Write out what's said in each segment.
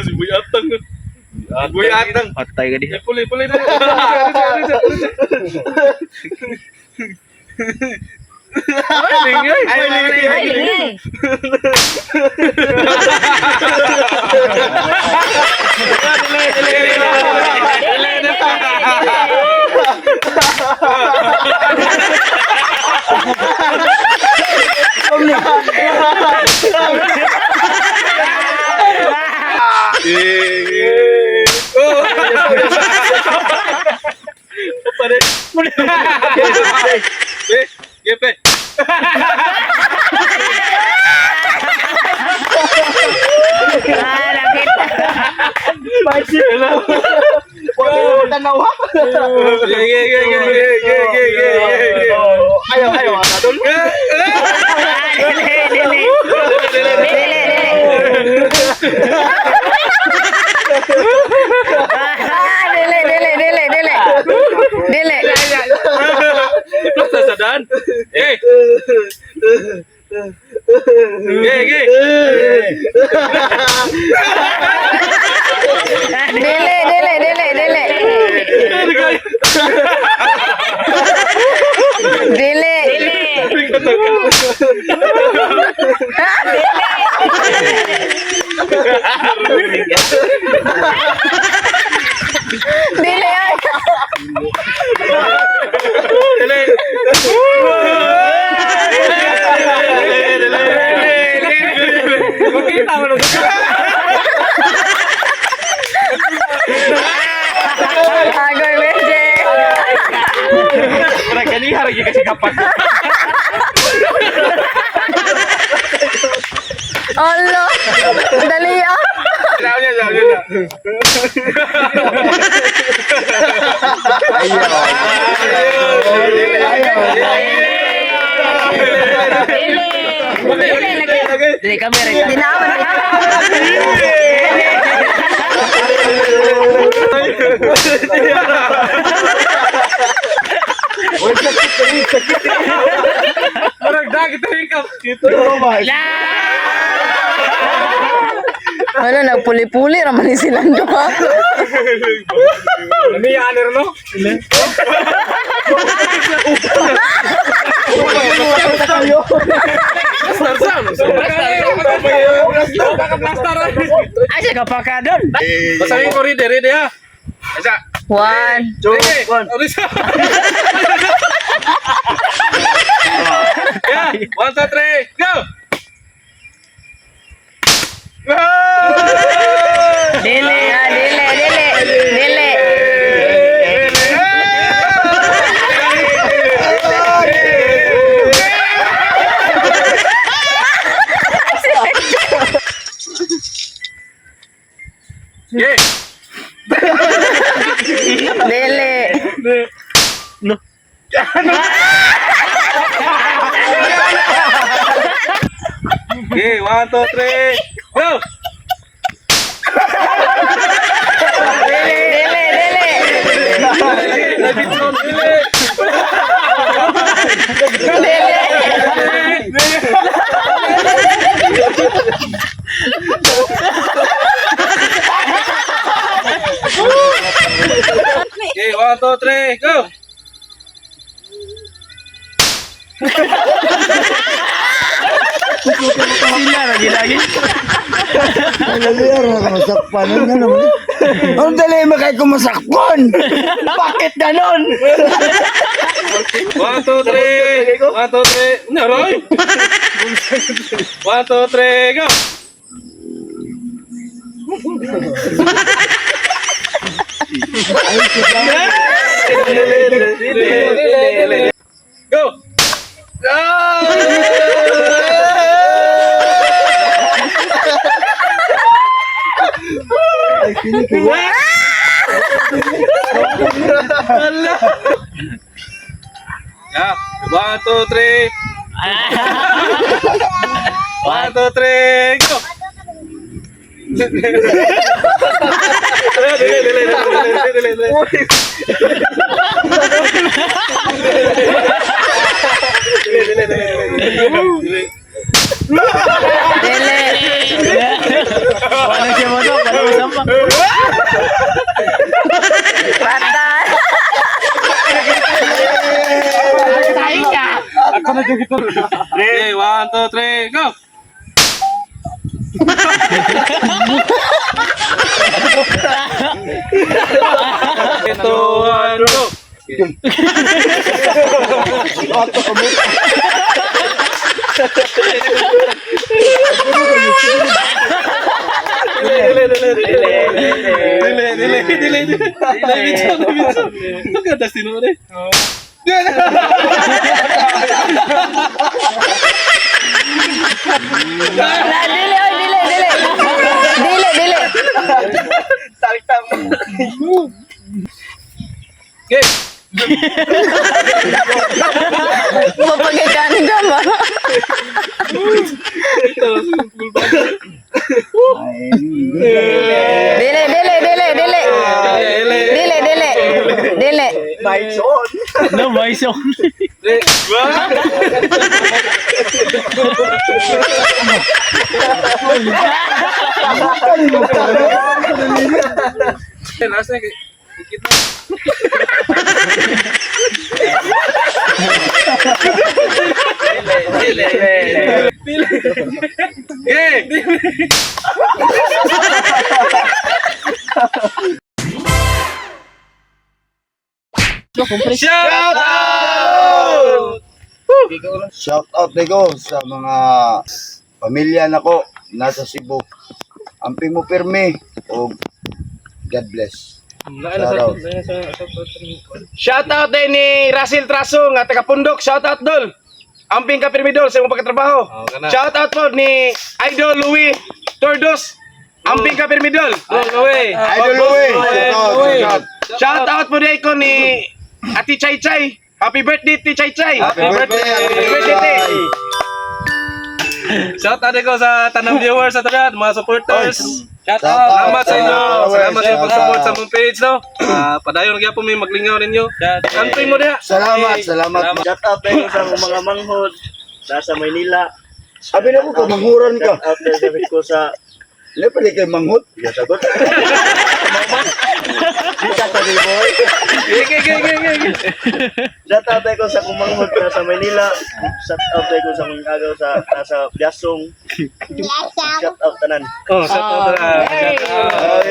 Si Boy Atang. Boy Atang. Patay ka diha. Eh, puli, puli, puli. Ay, lingay. Ay, lingay. Ay, lingay. Dili, dili, dili. Eh, oh. Pare. Eh, gepe. Ah, nakita. Tanaw ha. Ge, ge, ge, ge, ge, ge, ge, ge, ge. Ayaw, ayaw. Adol. Ah, dili, dili. Dili, dili. Ah, dili, dili, dili, dili. Dili. Plus sa daan. Eh. Ge, ge. Dili, dili, dili, dili. Dili. Dili ay. Dili. Makita mo na. Agoy, medje. Murag kaniha ra gyud kasi kapat. Olo. Dali ah. Sabi niya, sabi niya. Dili kamera. Dinaman. Murag dagit hikap. Ano, nagpuli-puli raman ni silang duha. Nami aner no? Ay, siya kapakadon. Basahin ko ready, ready ha. Isa. One. Two, one. Yeah, one, two, three, go! Dili. Ah, dili, dili. Dili. Yeah. Dili. Okay, one, two, three, go! Dili, dili. Dili. Okay, one, two, three, go! Sila lagi lagi. Dali, araw ka masakpan. Ano naman? Ang dali mo kay kumasakpan! Bakit ganon? One, two, three! One, two, three! Ano, Roy? One, two, three, go! Go! Yeah. One, two, three. One, two, three, go! Dili, dili, dili, dili, dili. Dili, dili, dili, dili. Dili. Wala siya mo to. Masampak. Patay. Okay, 1, 2, 3, go! Three, 2, 1, go! Dili, dili, dili. Dili, dili, dili, dili. Dili, dili. Ang ganda sino eh. Na, dili, oy, dili, dili. Dili, dili. Okay. Mapagkakanin ka ba? Dili, dili, dili, dili. Dili, dili. Dili. No, voice on. Three. Last na. Ikit na. Dili. Dili. Okay. Shout out! Shout out ko sa mga pamilya nako nasa Cebu. Amping mo pirmi o God bless. Shout out. Shout out din ni Russell Traso nga taga Pundok. Shout out dol. Amping ka pirmi dol sa imong pagkatrabaho. Oh, kana. Shout out po ni Idol Louis Tordos. Amping ka pirmi dol. Go away. Idol Louie. Shout out, shout out. Shout out po din ko ni Ati Chay Chay. Happy birthday, Ati Chay Chay. Happy birthday, Happy Happy birthday, Te. Shout out ko sa tanang viewers sa tanan, mga supporters. Shout out. Salamat sa inyo. Shout out. Salamat sa Shout pag-support out. sa mong page, no. Ah, padayon gyapon mi maglingaw ninyo. Kantay mo diha. Salamat, salamat. Shout out tayo sa mga manghod nasa Maynila. Abi na ko kamanghuran ka. Shout out tayo sa ko sa Hindi pala kay manghot. sagot. Dita sa boy. Okay, okay, okay, okay. Shout out tayo sa kumanghod nasa Maynila. Shout out tayo sa mga agaw sa nasa Biasong. Shout out tanan. Oh, shout out na. Shout out.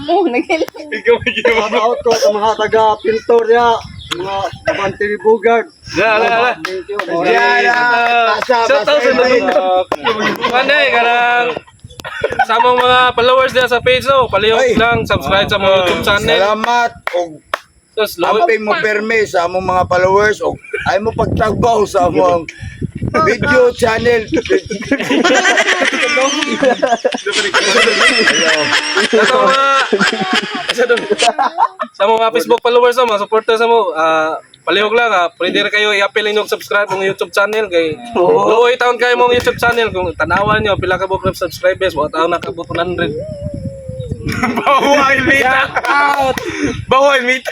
Oh, nagil. Shout out ko sa mga taga Pintoria, mga Abante Bugard. La la la. Thank you. Yeah, yeah. Asa, Shout out sa basta. Panday kanang sa among mga followers diha sa page, no. Palihog Ay. lang subscribe sa mga YouTube channel. Salamat og Sus, lo- amping mo pirmi sa among mga followers og ay mo pagtagbaw sa among video channel. Sa mga sa mga Facebook followers no, mga supporters mo, palihog lang ah, pwede ra kayo i-appeal ninyo og subscribe ang YouTube channel kay luoy taon kayo mong YouTube channel kung tanawan niyo pila ka buok subscribers, wa taon nakabot 100. Bawal mita. Bawal mita.